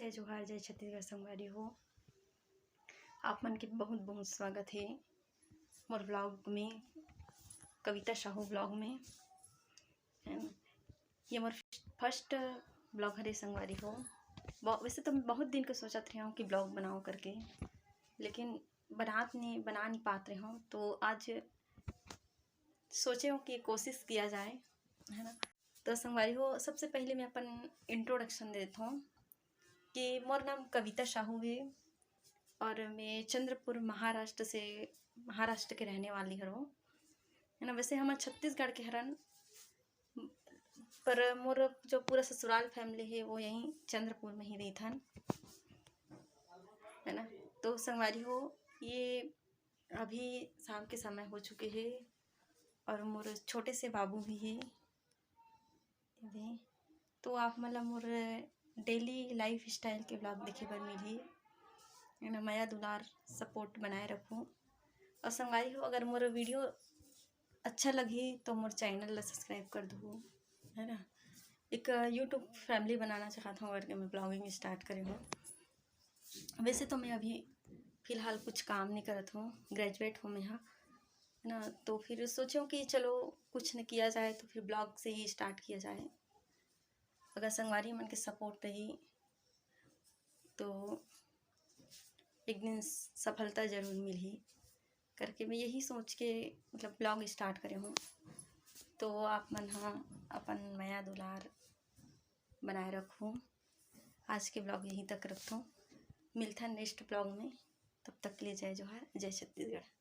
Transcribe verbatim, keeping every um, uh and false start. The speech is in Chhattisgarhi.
जय जोहार, जय छत्तीसगढ़ संगवारी हो। आप मन के बहुत बहुत स्वागत हे मोर vlog में, कविता साहू vlog में, है ना। ये मोर first vlog हरे संगवारी हो। ब-, वैसे तो मैं बहुत दिन के सोचत रहे हूँ कि vlog बनाओ करके, लेकिन बनात नहीं, बना नहीं पात रहे हूँ। तो आज सोचे हूँ कि कोशिश किया जाए, है ना। तो संगवारी हो, सबसे पहले मैं अपन introduction देता हूँ कि मोर नाम कविता साहू है और मैं चंद्रपुर, महाराष्ट्र से, महाराष्ट्र के रहने वाली हूँ, है ना। वैसे हम छत्तीसगढ़ के हरन, पर मोर जो पूरा ससुराल family है वो यहीं चंद्रपुर में ही रहिथन, है ना। तो संगवारी हो, ये अभी शाम के समय हो चुके हे और मोर छोटे से बाबू भी हे। अभी तो आप मन ला मोर daily lifestyle के vlog देखे बर मिलही, है ना। मया दुलार support बनाए रखू। और संगवारी हो, अगर मोर video अच्छा लगही तो मोर channel ला subscribe कर दू, है ना। एक YouTube family बनाना चाहत हूँ करके मैं vlogging start करे हूँ। वैसे तो मैं अभी फिलहाल कुछ काम नहीं करत हूँ, graduate हूँ मैं, हाँ, है ना। तो फिर सोचे हूँ कि चलो कुछ न किया जाए तो फिर vlog से ही start किया जाए। अगर संगवारी मन के support रही तो एक दिन सफलता जरूर मिलही करके मैं यही सोच के, मतलब, vlog start करे हूँ। तो आप मन ह अपन मया दुलार बनाए रखू। आज के vlog यहीं तक रखथों, मिलथन next vlog में। तब तक के लिए जय जोहार, जय छत्तीसगढ़।